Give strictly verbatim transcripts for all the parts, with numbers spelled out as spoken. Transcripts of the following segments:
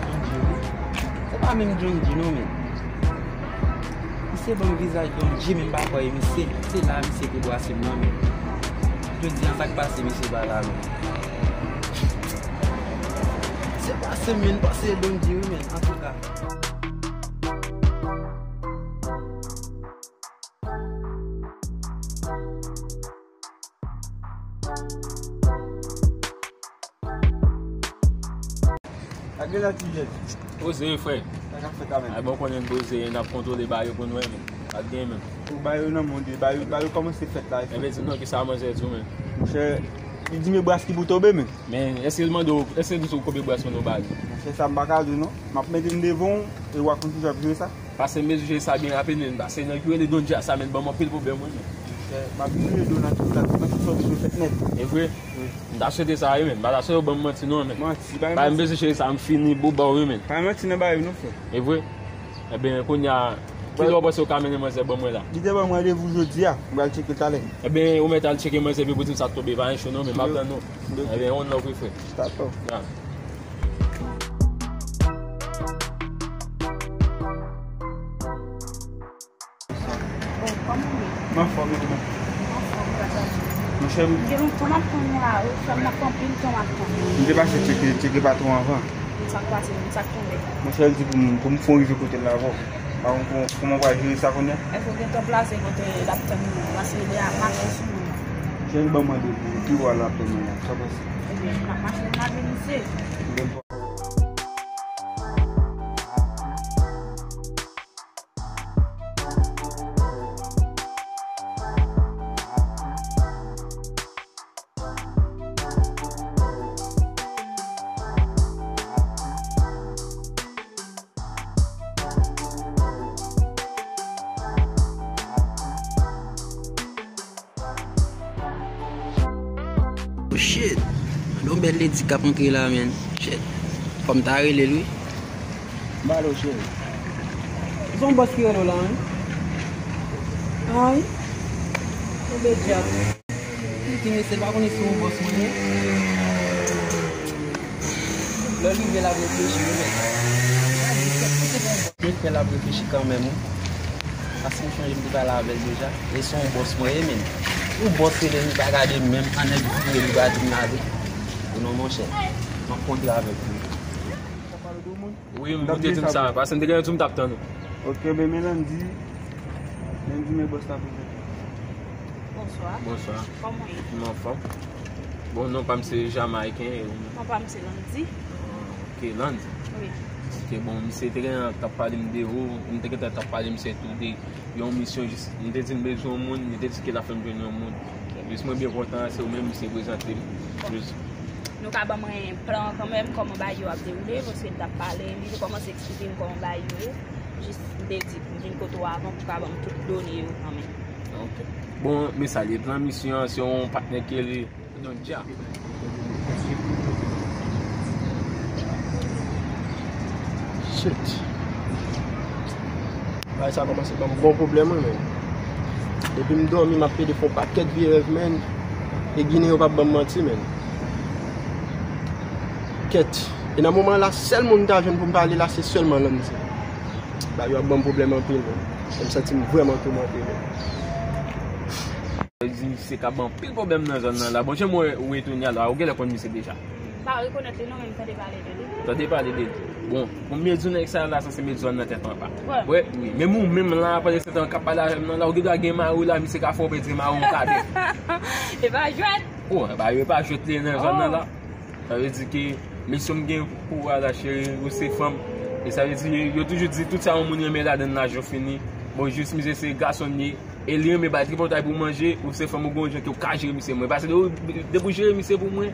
Donji wi. Se pa menm Donji non, men. Misye ban m vizaj Donji, men m pa kwè e misye. Se la misye te bwase m nan, men. Jodi a, sa k pase, misye pa la, men. Se pase, men, pase Donji wi, men, antouka. Gade la ti jèn. Poze, frè. Sa k ap fèt la, menm? Ay, bon, konnen poze, n ap kontwole ba yo pou nou, men. Pa t gen, menm. Ou ba yo nan mond, ba yo, ba yo kòmanse fèt la. Enben, di non, ki sa manzè di w, menm? Monchè, li di men bras ki pou tonbe, menm. Men, èske l mande w, èske l di w konbyen bras mwen ou ba li? Monchè, sa m pa ka di w, non. M ap mete m devan w, e w a konn kijan w ap jere sa. Pase m bezwen jere sa byen rapid, men. Pase nèg yo rele Donji a sa, men, ban m anpil pwoblèm, wi, men. Monchè, m ap jere do nan tout, nan tout sa w bezwen fèt nèt. E vre? Wi. M ta swete sa, wi, men. M pa ta swete w ban m manti, non, men. Manti, pa gen manti. M bezwen jere sa, m fini, bouba, wi, men. Pa gen manti nan bagay, non, frè. E vre? Enben, kounye a, kilè w panse w ka mennen manzè ban mwen la? Li te ban mwen randevou jodi a, m pral tcheke l talè. Enben, ou mèt al tcheke manzè, epi pou di m sa k tonbe, pa gen cho, non, men m ap tann ou. Enben, on love, wi, frè. Chita atò. Ya. Bon, kòman w ye? M anfòm, e ou menm? M anfòm, gras a Dye. Monchè, m gen lontan m ap tann ou la, wi, frè m, nan anpil tan m ap tann ou. M te pase tcheke, tcheke patwon anvan. Sa k pase menm, sa k tonbe? Monchè, l di pou m, pou m fon rive kote l la avè w. Pa konn kòman, kòman w pral jere sa kounye a? Èske w gentan plase kote l ap tann ou? Paske li ap mache sou nou. Monchè, li ban m randevou, pi w al ap tann ou la. Sa pase? Ebyen, n ap mache, n ap vin isi. M gen Oh shit. Yon bèl ledi k ap antre la, men. Shit. Fò m ta rele l, wi. M pale w, cheri. Se yon bòs ki rele w la, wi. Ay. Tonbe dyab. Piti mesye, l pa konnen se yon bòs mwen ye. Lè l rive, l ap reflechi, wi, men. Li fè l ap reflechi kanmenm, wi. Paske m chonje m te pale avè l deja. E se yon bòs mwen ye, men. Yon bòs rele m, li pa gade m menm, an nèg vire, li pa di m n ale. Ou non, monchè. M ap kontre avèk ou. Wi, m te di m sa. Paske m te gentan di w m t ap tann ou. Ok, ben, men Landy. Landy, men bòs la prezante. Bonswa. Bonswa. Kòman w ye? M anfòm. Bon, non pa m se Jamayiken, e ou menm? Non pa m se Landy. Ok, Landy. Wi. Ok, bon, misye te gentan t ap pale m de ou, m te gentan t ap pale misye tou de yon misyon, jis, m te di m bezwen yon moun, li te di ke l ap fè m jwenn yon moun. Jis mwen byen kontan, se ou menm misye prezante m. Jis. Nou ka ban mwen plan kanmenm, kòman bagay yo ap dewoule, paske m t ap pale, li te kòmanse eksplike m kòman bagay yo ye. Jis m te di pou m vin kote w avan pou w ka ban m tout done yo kanmenm. Ok. Bon, men sa l ye, plan misyon an, se yon patnè ki rele Don Dja. Shit. Bagay sa kòmanse ban m bon pwoblèm, wi, men. Depi m dòmi, m ap plede fè yon pakèt vye rèv, men. E Ginen yo p ap ban m manti, men. Kèt. E nan moman la, sèl moun m ta jwenn pou m pale la, se sèlman Landy. Bagay yo ap ban m pwoblèm anpil, men. E m santi m vrèman toumante, men. Sa vle di misye ka ban anpil pwoblèm nan zòn nan la. Bon, jan mwen wè ou ye kounye a la, ou genlè konn misye deja. M pa rekonèt li non, men m tande pale de li. Tande pale de li. Bon, pou m byen di w nèg sa la, sanse met zòn nan tèt anba. Wè. Wè, wi. Menm ou menm la, pandan se tan k ap pale avè m nan la, ou gendwa gen mari w la, misye ka fè w pèdi mari w yon kadè. E pa jwèt. Oh, e pa, e pa jwèt li ye nan zòn nan la. Sa vle di ke mesye m gen pou ou a la, cheri, ou se fanm. E sa vle di, yo toujou di tout sa yon moun renmen ladann lajou fini. Bon, jis misye se gason li ye. E li renmen bay tripotay pou manje, ou se fanm ou gon jan ke ou ka jere misye. Mwen pase de, depi ou jere misye pou mwen,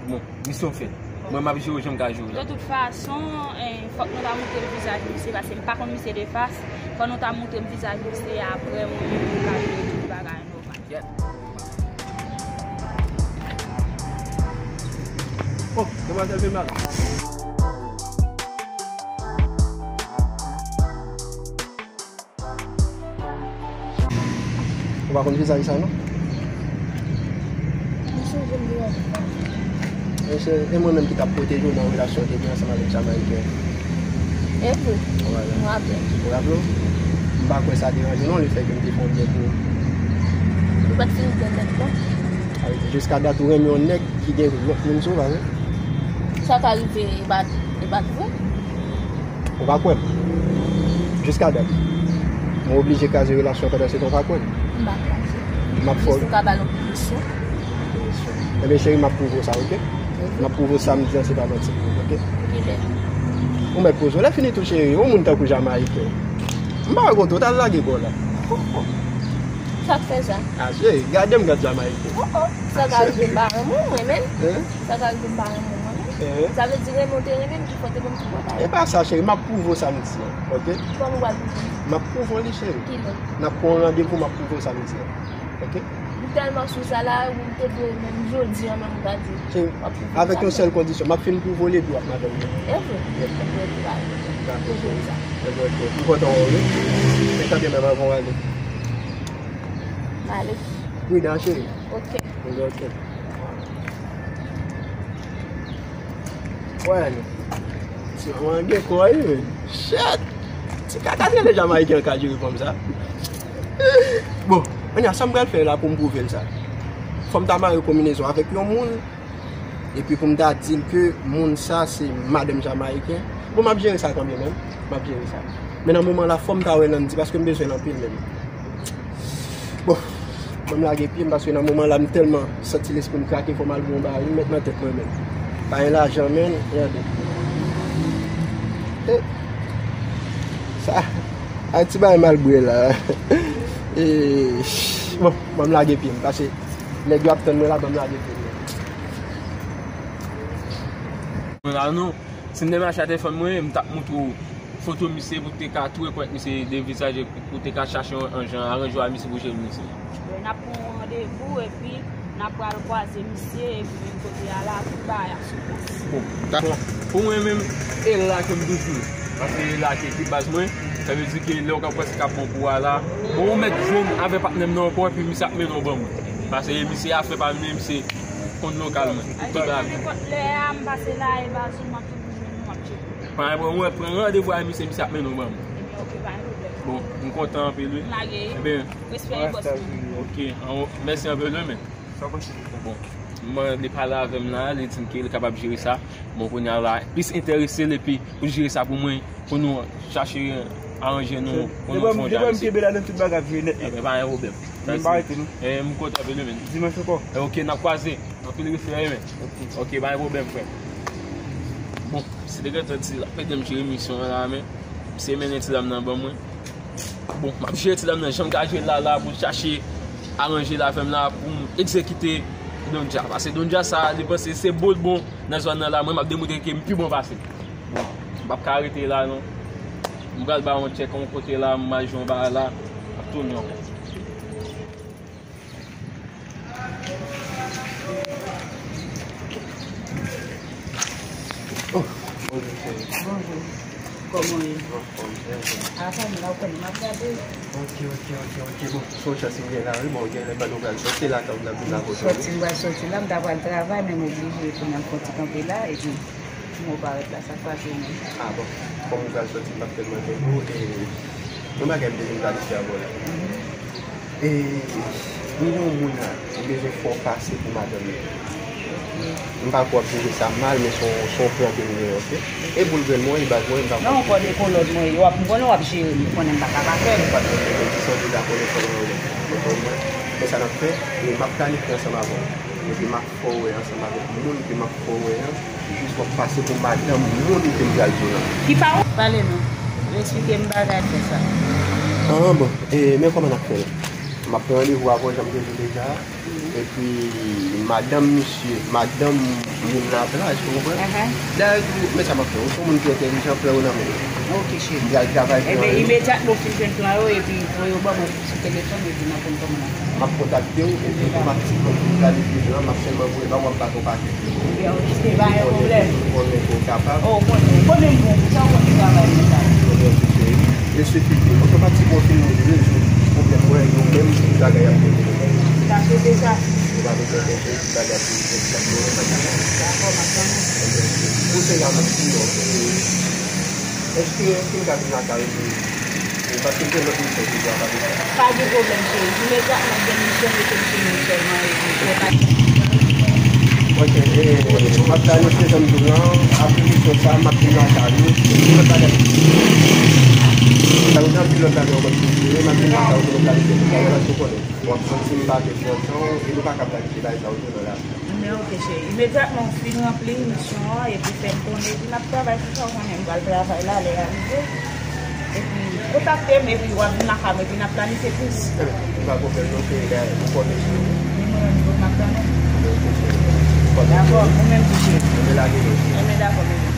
bon, misyon fèt. Mwen m ap jere w jan m ka jere w la. De tout fason, eh, fòk nou ta montre l vizaj misye, paske m pa konn misye de fas. Fò nou ta montre m vizaj misye, apre mwen menm m ka jere tout bagay nòmal. Yeah. Oh, demwazèl vin la. Ou pa konn vizaj sa non? M sonje m deja. Mesye, e mwen menm ki t ap pwoteje w nan relasyon w te gen ansanm avèk Jamayiken. E vre. Wè. M raple. Ou raple w? M pa kwè sa deranje w non, lefètke m te fè yon byen pou ou. Ou pa t fin byen nèt non. Sa vle di, jiska dat ou renmen yon nèg ki gen lòt moun sou, pa vre? Sa ka rive, e pa, e pa t vre. Ou pa kwè m. Jiska dat. Mwen oblije kraze relasyon pandan se tan ou pa kwè m. M pa kraze. M ap fè w. Jis ou ka ba l yon pwoposyon. Ebyen, cheri, m ap pwouve w sa, oke? M ap pwouve w sa m di an, se pa manti, oke? Oke, bèl. Ou mèt poze w. Lè fini tou, cheri, yon moun tankou Jamayiken. M pa rakonte w, t al lage kò w la. Sa k fè sa? A, cheri, gade m, gad Jamayiken. Oh, oh. Sa ka rive m pa renmen w, mwen menm. Hein? Sa ka rive m pa renmen w, mwen menm. Hein? Sa vle di renmen w te renmen m, ki fè w te ban m tout bagay. E pa sa, cheri, m ap pwouve w sa m di an, oke? Kòman w pral pwouve m? M ap pwouve w li, cheri. Kilè? N ap pran yon randevou, m ap pwouve w sa m di an, oke? M tèlman sou sa la, ou te dwe menm jodi an menm ou ta di. Cheri, w ap pwouve m sa. Avèk yon sèl kondisyon, m ap fin pwouve w li epi w ap madanm mwen. E vre? Yep. Dakò, cheri. Dakò, cheri. M kontan wè w, wi. Men tanpri, men m anvan w ale. Ale. Pridan, cheri. Oke. Oke. Wè, se mwen gen kò wi, men. Shit! Ti kaka tande Jamayiken an ka jere fanm sa. Bon, kounye a, sa m pral fè la pou m pwouve l sa. Fò m ta mare konbinezon avèk yon moun, epi pou m ta di l ke moun sa se madanm Jamayiken. Bon, m ap jere sa kanmenm, men. M ap jere sa. Men nan moman la, fò m ta wè Landy, paske m bezwen l anpil, men. Bon, ban m lage pye m, paske nan moman la, m tèlman santi lespri m krake, fò m al bwè yon bagay, m met nan tèt mwen menm. Pa gen lajan, men, gade. Eh, sa, a ti bagay m al bwè la. Eh, bon, ban m lage pye m, paske nèg yo ap tann mwen la, ban m lage pye m. Mwen la non, si m te mache a telefòn mwen, m t ap moutre w foto misye pou w te ka tou rekonèt misye de vizaj, pou w te ka chache yon, yon jan aranje w a misye pou jere misye. Bon, n ap pran yon randevou epi n ap pral kwaze misye epi menm kote a la, tout bagay ap sou plas. Bon, dakò. Pou mwen menm, e la ke m toujou ye. Paske e la ke pi baz mwen, sa vle di ke lè w ka panse k ap bon pou w a la, bon, ou mèt jwenn avè patnè m nan ankò epi misye ap mennen w ban mwen. Paske misye afè pa m li, misye konn lokal mwen. Tout bagay. Nenpòt lè a, m pase la, e baz ou, m ap toujou jwenn ou, m ap tcheke. Pa gen pwoblèm, mwen pran randevou a misye, misye ap mennen w ban mwen. Ebyen, oke, pa gen pwoblèm. Bon, m kontan anpil, wi. M lage. Ebyen, respè, bòs mwen. Oke, anwo, mèsi anpil, wi, men. Bon, m mande pale avè m la, li di m ke li kapab jere sa. Bon, kounye a la, plis enterese l epi pou jere sa pou mwen, pou nou chache aranje nou, pou nou fè yon jan misye. Depi m kenbe la nan tout bagay ap jere nèt. Ebyen, pa gen pwoblèm. M pa rete non. E, m kontan anpil, men. Dimanch ankò. E, oke, n ap kwaze. Anpil respè, men. Oke, pa gen pwoblèm, frè. Bon, se te gentan di l ap ede m jere misyon an la, men misye mennen ti dam nan ban mwen. Bon, m ap jere ti dam nan jan m ka jere l la, la, pou l chache aranje l avè m la, pou m egzekite Donja. Paske Donja sa, li panse se bo l bon nan zòn nan la, mwen m ap demontre ke m pi bon pase l. Bon, m p ap ka rete la, non. M pral ba yon tchèk yon kote la, m al jwenn yon bagay la, m ap tounen ankò. Oh, bonjou, cheri. Bonjou. Kòman w ye? Anfòm, trè byen. Anfòm, la, ou konnen m ap gade. Ok, ok, ok, ok. Bon, se yon chans m gen la, wi. Bon, gen lè pandan w pral sòti la, kan m nan vin la kote w. Sòti, m pral sòti la, m ta pral travay, men m oblije pou m al fè yon ti kanpe la, epi m reparèt la, sa k pase menm? Ah, bon, kòm ou pral sòti, m p ap fè l manje pou ou, e yon bagay m te vin planifye avè w la. Mhm. E, m gen yon moun la, m bezwen fè w pase pou madanm li. M pa kwè w ap jere sa mal, men se yon, se yon plan ke m genyen, oke? E pou l jwenn mwen, e baz mwen, m pa kwè. Non, kòde kolòn mwen, w ap, m konnen w ap jere m, ou konnen m pa ka pa fè l. Ou pa t konn mwen, di sa w te dakò lè fè mwen, ou konprann mwen. Men sa n ap fè, e m ap planifye ansanm avè w. Epi m ap fè w wè ansanm avèk moun ke m ap fè w wè an, jis w ap pase pou madanm moun ke m pral di w lan. Ki pawòl? Pale non. Eksplike m bagay fè sa. Ah, bon. E, men kòman n ap fè l? M ap pran randevou avè w, jan m te di w deja. Epi, madanm misye, madanm moun nan ap la, èske w konprann? Dayè, men sa m ap fè w. Ou se yon moun ki entèlijan, pran yo nan men. Ok, cheri. M pral travay pou mwen. Ebyen, imedyatman w fin jwenn plan yo, epi voye yo ban mwen sou telefòn, epi n ap konn kòman n ap fè. M ap kontakte w, epi otomatikman pou planifye plan an, m ap sèlman voye ba w, w ap bat yon pakèt. Ebyen, ok, se pa yon pwoblèm. Ou konnen ke w kapab. Oh, ou konnen, ou konnen m bon, sa w konn travay nan sa. Konnen w se cheri. E se ki otomatikman w fin rezoud pwoblèm mwen, yo menm, tout bagay ap regle. Deja. Ou pa bezwen pèse, ti bagay pou ou fè, ti bagay pou ou fè. Dakò, m ap tann ou. Pou se la, m ap di, ok. Èske, èske m ka vin lakay ou pou, e, paske m gen lòt misyon pou jodi a, pa bezwen. Pa gen pwoblèm, cheri. Imedyatman m gen misyon, mete m sou nou sèlman, epi ou pa. Ok, e, m ap planifye jan m di w lan, apre misyon sa, m ap vin lakay ou, pou lòt bagay. Sa ou gen anpil lòt bagay ou konn pou jere, m ap vin lakay ou pou nou planifye tout bagay, paske ou konnen. W ap santi m pa byen pran tan w, e nou pa ka planifye bagay sa yo tou nan lavi. Men ok, cheri. Imedyatman w fin ranpli misyon an, epi fè m konnen, epi n ap travay sou sa, w konnen m pral travay la, lè a rive. Epi, kontakte m, epi w ap vin lakay mwen, epi n ap planifye plis. Ebyen, pa pwoblèm non, cheri, lè ou konnen, cheri. Men mwen menm tou, m ap tann ou. Ok, cheri. Dakò, ou menm tou, cheri. Ebyen, lage nou, cheri. Ebyen, dakò, bebe.